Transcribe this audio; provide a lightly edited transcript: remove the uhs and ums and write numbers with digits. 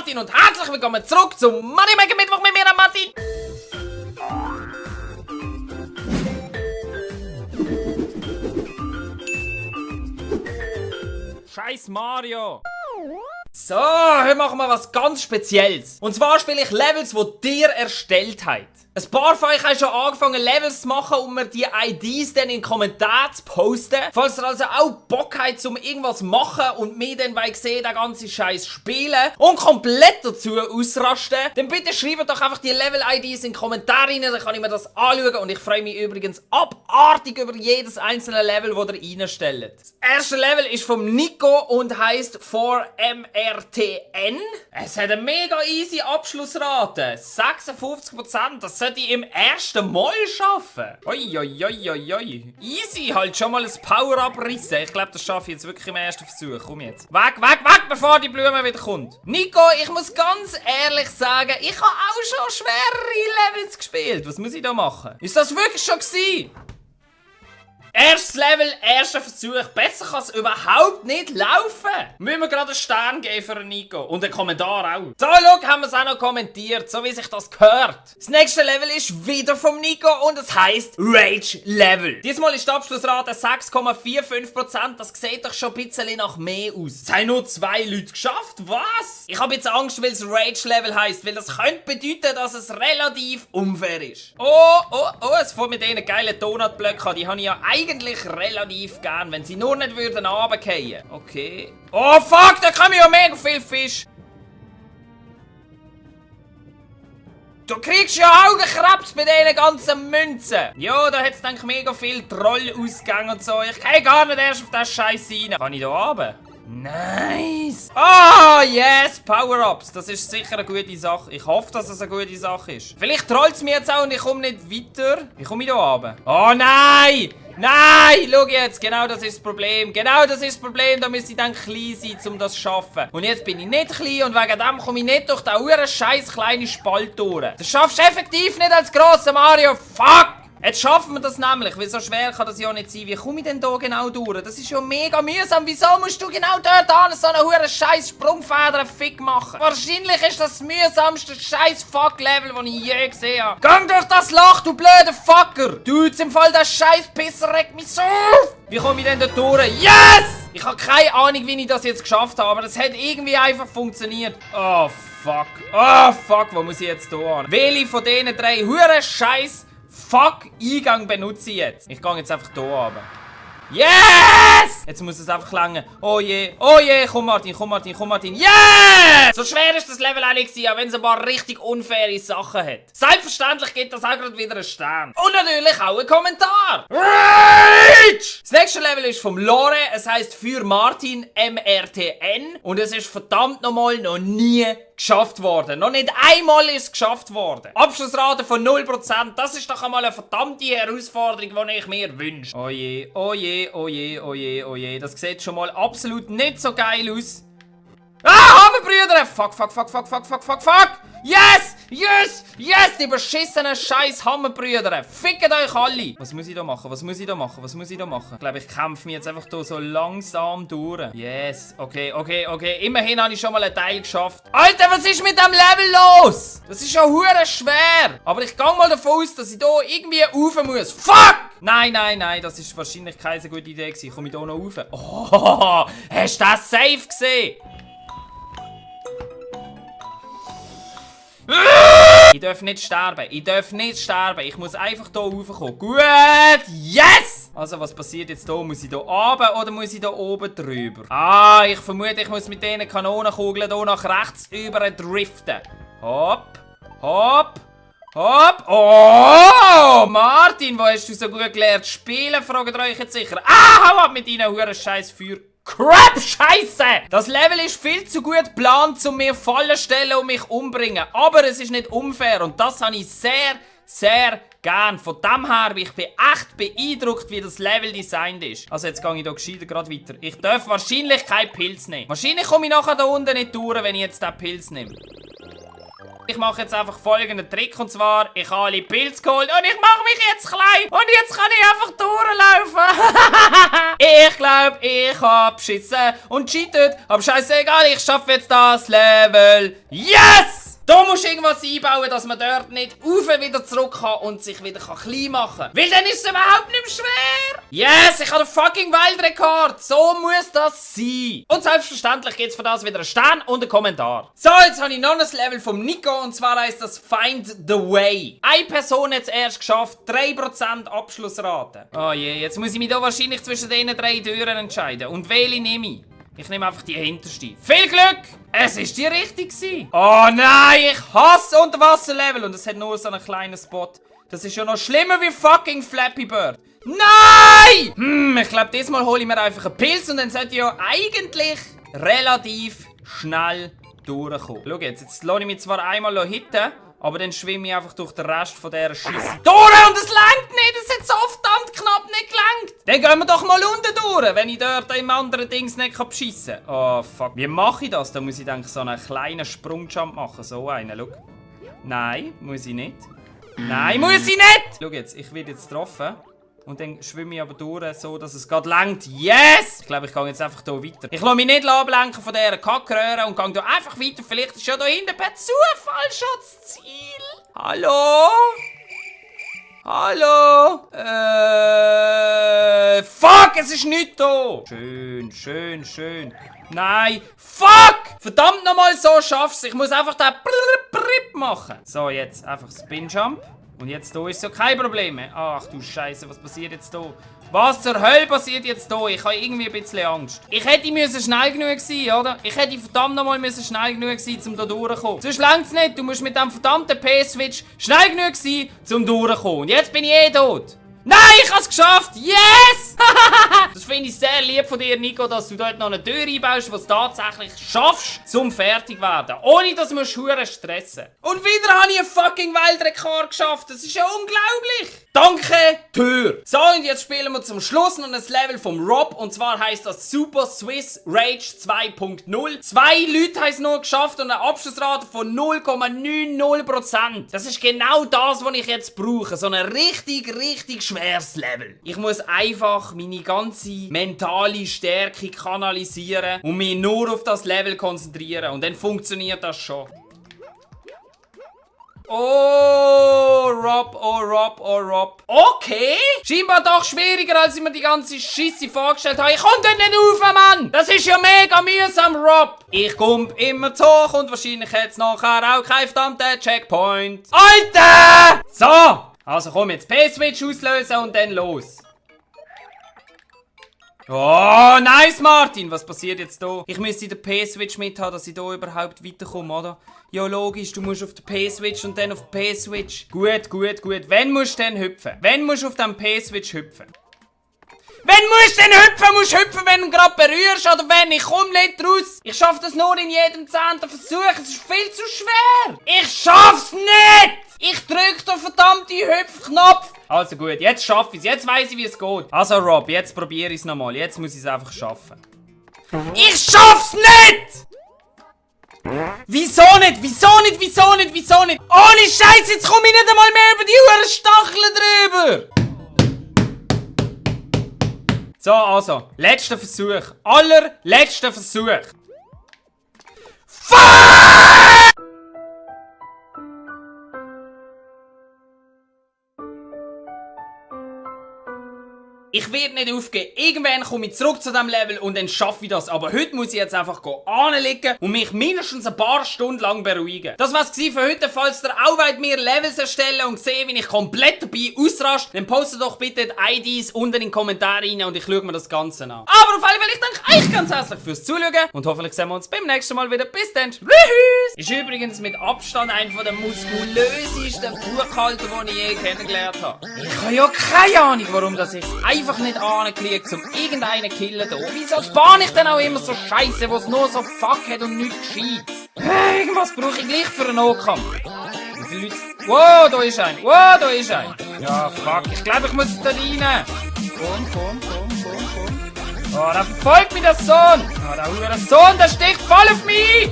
Martin und herzlich willkommen zurück zum Money Maker Mittwoch mit mir, Martin. Scheiß Mario. So, heute machen wir was ganz Spezielles. Und zwar spiele ich Levels, die dir erstellt habt. Ein paar von euch haben schon angefangen, Levels zu machen, um mir die IDs dann in den Kommentaren zu posten. Falls ihr also auch Bock habt, um irgendwas zu machen und mir dann sehen, den ganzen Scheiß spielen und komplett dazu ausrasten, dann bitte schreibt doch einfach die Level-IDs in die Kommentare rein, dann kann ich mir das anschauen. Und ich freue mich übrigens abartig über jedes einzelne Level, das ihr reinstellt. Das erste Level ist vom Nico und heisst 4MRTN. Es hat eine mega easy Abschlussrate. 56%. Das sollte ich im ersten Mal schaffen. Oi. Easy, halt schon mal ein Power-Up rissen. Ich glaube, das schaffe ich jetzt wirklich im ersten Versuch. Komm jetzt. Weg, bevor die Blume wieder kommt. Nico, ich muss ganz ehrlich sagen, ich habe auch schon schwerere Levels gespielt. Was muss ich da machen? Ist das wirklich schon gewesen? Erstes Level, erster Versuch. Besser kann es überhaupt nicht laufen. Müssen wir gerade einen Stern geben für Nico. Und einen Kommentar auch. So, schau, haben wir es auch noch kommentiert, so wie sich das gehört. Das nächste Level ist wieder vom Nico und es heisst Rage Level. Diesmal ist die Abschlussrate 6,45%. Das sieht doch schon ein bisschen nach mehr aus. Es haben nur 2 Leute geschafft. Was? Ich habe jetzt Angst, weil es Rage Level heisst, weil das könnte bedeuten, dass es relativ unfair ist. Oh, es fängt mit diesen geilen Donutblöcken an. Die habe ich ja eigentlich relativ gern, wenn sie nur nicht würden runterfallen. Okay. Oh fuck, da kommen ja mega viel Fisch. Du kriegst ja Augenkrebs bei diesen ganzen Münzen. Ja, da hat es denke ich mega viel Trollausgänge und so. Ich kann gar nicht erst auf das Scheiß rein. Kann ich da runter? Nice! Oh, yes! Power-Ups! Das ist sicher eine gute Sache. Ich hoffe, dass es eine gute Sache ist. Vielleicht trollt es mir jetzt auch und ich komme nicht weiter. Wie komme ich da runter? Oh, nein! Nein! Schau jetzt! Genau das ist das Problem. Genau das ist das Problem. Da müsste ich dann klein sein, um das zu schaffen. Und jetzt bin ich nicht klein und wegen dem komme ich nicht durch den scheiß kleinen Spalt durch. Das schaffst du effektiv nicht als grosser Mario. Fuck! Jetzt schaffen wir das nämlich, weil so schwer kann das ja nicht sein. Wie komme ich denn da genau durch? Das ist ja mega mühsam. Wieso musst du genau dort an so einen huren scheiß Sprungfeder-Fick machen? Wahrscheinlich ist das mühsamste scheiß Fuck-Level, das ich je gesehen habe. Gang durch das Loch, du blöder Fucker! Du, jetzt im Fall der scheiß Pisser regt mich so auf! Wie komme ich denn da durch? Yes! Ich habe keine Ahnung, wie ich das jetzt geschafft habe, aber das hat irgendwie einfach funktioniert. Oh, fuck. Oh, fuck, wo muss ich jetzt hier an? Welche von diesen 3 huren scheiß Fuck-Eingang benutze ich jetzt. Ich gehe jetzt einfach hier runter. Yes! Jetzt muss es einfach lange. Oh je, komm Martin. Yes! So schwer ist das Level auch nicht, auch wenn es ein paar richtig unfaire Sachen hat. Selbstverständlich gibt das auch gerade wieder einen Stern. Und natürlich auch einen Kommentar. Rage! Das nächste Level ist vom Lore. Es heisst für Martin MRTN. Und es ist verdammt nochmal noch nie geschafft worden. Noch nicht einmal ist es geschafft worden. Abschlussrate von 0%. Das ist doch einmal eine verdammte Herausforderung, die ich mir wünsche. Oh je. Das sieht schon mal absolut nicht so geil aus. Ah, Hammerbrüder! Fuck. Yes! Die beschissenen scheiß Hammerbrüder! Fickt euch alle! Was muss ich da machen? Ich glaube, ich kämpfe mich jetzt einfach hier so langsam durch. Yes. Okay. Immerhin habe ich schon mal einen Teil geschafft. Alter, was ist mit dem Level los? Das ist ja hure schwer. Aber ich gehe mal davon aus, dass ich hier irgendwie rauf muss. Fuck! Nein. Das ist wahrscheinlich keine gute Idee gewesen. Komme ich hier noch rauf? Oh, hast du das safe gesehen? Ich darf nicht sterben. Ich muss einfach hier raufkommen. Gut. Yes! Also, was passiert jetzt hier? Muss ich hier runter oder muss ich hier oben drüber? Ah, ich vermute, ich muss mit diesen Kanonenkugeln hier nach rechts über driften. Hopp. Oh, Martin, wo hast du so gut gelernt spielen? Fragt euch jetzt sicher. Ah, hau ab mit deinen huren scheiß Feuer. Crap, Scheiße! Das Level ist viel zu gut geplant, um mir Fallen zu stellen und mich umbringen. Aber es ist nicht unfair und das habe ich sehr gern. Von dem her bin ich echt beeindruckt, wie das Level designt ist. Also jetzt gehe ich hier gescheiter gerade weiter. Ich darf wahrscheinlich keinen Pilz nehmen. Wahrscheinlich komme ich nachher da unten nicht durch, wenn ich jetzt den Pilz nehme. Ich mache jetzt einfach folgenden Trick und zwar, ich habe alle Pilze geholt und ich mache mich jetzt klein und jetzt kann ich einfach durchlaufen. Ich glaube, ich habe beschissen und cheatet, aber scheißegal, ich schaffe jetzt das Level. Yes! Da musst du irgendwas einbauen, dass man dort nicht wieder zurück kann und sich wieder klein machen kann. Weil dann ist es überhaupt nicht mehr schwer. Yes, ich habe den fucking Weltrekord. So muss das sein. Und selbstverständlich gibt es für das wieder einen Stern und einen Kommentar. So, jetzt habe ich noch ein Level vom Nico und zwar heisst das Find the Way. Eine Person hat es erst geschafft, 3% Abschlussrate. Oh je, jetzt muss ich mich da wahrscheinlich zwischen diesen 3 Türen entscheiden. Und welche nehme ich? Ich nehme einfach die hinterste. Viel Glück! Es ist die richtige. Oh nein, ich hasse Unterwasserlevel. Und es hat nur so einen kleinen Spot. Das ist ja noch schlimmer wie fucking Flappy Bird. Nein! Ich glaube, diesmal hole ich mir einfach einen Pilz und dann sollte ich ja eigentlich relativ schnell durchkommen. Schau jetzt lasse ich mich zwar einmal hitten, aber dann schwimme ich einfach durch den Rest von dieser Scheisse durch und es langt nicht! Es hat so verdammt knapp nicht gelangt! Dann gehen wir doch mal unten durch, wenn ich dort im anderen Dings nicht beschissen kann. Oh fuck. Wie mache ich das? Da muss ich denke so einen kleinen Sprungjump machen. So einen, schau. Nein, muss ich nicht. Nein, muss ich nicht! Schau jetzt, ich werde jetzt getroffen. Und dann schwimme ich aber durch, so dass es gerade langt. Yes! Ich glaube, ich gehe jetzt einfach hier weiter. Ich lasse mich nicht ablenken von dieser Kackröhre und gehe hier einfach weiter. Vielleicht ist ja da hinten per Zufall schon das Ziel. Hallo? Hallo? Fuck, es ist nicht da. Schön, schön, schön. Nein. Fuck! Verdammt nochmal, so schaff's. Ich muss einfach den Brip machen. So, jetzt einfach Spin-Jump. Und jetzt hier ist ja kein Problem mehr. Ach du Scheiße, was passiert jetzt hier? Was zur Hölle passiert jetzt hier? Ich habe irgendwie ein bisschen Angst. Ich hätte schnell genug sein, oder? Ich hätte verdammt nochmal schnell genug sein, um da durchzukommen. Sonst längt's nicht. Du musst mit dem verdammten PS-Switch schnell genug sein, um durchzukommen. Und jetzt bin ich tot. Nein, ich habe es geschafft! Yes! Das finde ich sehr lieb von dir, Nico, dass du dort noch eine Tür einbaust, die du tatsächlich schaffst, zum fertig werden. Ohne, dass man hure stressen. Und wieder habe ich einen fucking Weltrekord geschafft. Das ist ja unglaublich. Danke, Tür. So, und jetzt spielen wir zum Schluss noch ein Level vom Rob. Und zwar heisst das Super Swiss Rage 2.0. 2 Leute haben es noch geschafft und eine Abschlussrate von 0,90%. Das ist genau das, was ich jetzt brauche. So ein richtig schweres Level. Ich muss einfach meine ganze mentale Stärke kanalisieren und mich nur auf das Level konzentrieren. Und dann funktioniert das schon. Oh, Rob, oh, Rob, oh, Rob. Okay. Scheinbar doch schwieriger, als ich mir die ganze Scheisse vorgestellt habe. Ich komme dort nicht rauf, Mann. Das ist ja mega mühsam, Rob. Ich komme immer zu hoch und wahrscheinlich jetzt nachher auch kein verdammter Checkpoint. Alter! So. Also komm, jetzt P-Switch auslösen und dann los. Oh, nice, Martin. Was passiert jetzt hier? Ich müsste den P-Switch mit haben, dass ich hier überhaupt weiterkomme, oder? Ja, logisch, du musst auf den P-Switch und dann auf den P-Switch. Gut. Wenn musst du dann hüpfen? Wenn musst du auf den P-Switch hüpfen? Wenn musst du denn hüpfen? Musst du hüpfen, wenn du gerade berührst oder wenn? Ich komme nicht raus. Ich schaffe das nur in jedem 10. Versuch. Es ist viel zu schwer. Ich schaff's nicht. Ich drück den verdammten Hüpfknopf. Also gut, jetzt schaffe ich es. Jetzt weiss ich, wie es geht. Also Rob, jetzt probiere ich es nochmal. Jetzt muss ich es einfach schaffen. Ich schaff's nicht! Wieso nicht? Ohne Scheiß, jetzt komme ich nicht einmal mehr über die Uhren Stacheln drüber! So, also, letzter Versuch. Allerletzter Versuch. Fuck! Ich werde nicht aufgeben. Irgendwann komme ich zurück zu diesem Level und dann schaffe ich das. Aber heute muss ich jetzt einfach anlegen und mich mindestens ein paar Stunden lang beruhigen. Das war's für heute. Falls ihr auch wollt, mir Levels erstellen und sehen, wie ich komplett dabei ausraste, dann postet doch bitte die IDs unten in den Kommentaren rein und ich schaue mir das Ganze an. Aber auf alle Fälle, ich danke euch ganz herzlich fürs Zuschauen und hoffentlich sehen wir uns beim nächsten Mal wieder. Bis dann. Tschüss! Ist übrigens mit Abstand einer der muskulösesten Buchhalter, die ich je kennengelernt habe. Ich habe ja keine Ahnung, warum das ist. Einfach nicht ankriegt, um irgendeinen zu killen hier. Wieso spawne ich denn auch immer so Scheiße, wo es nur so Fuck hat und nichts Gescheites? Irgendwas brauche ich gleich für einen Nahkampf. Wie viele Leute... Wow, da ist ein. Ja, fuck. Ich glaube, ich muss da rein. Komm. Oh, da verfolgt mich der Sohn. Oh, der Sohn, der sticht voll auf mich.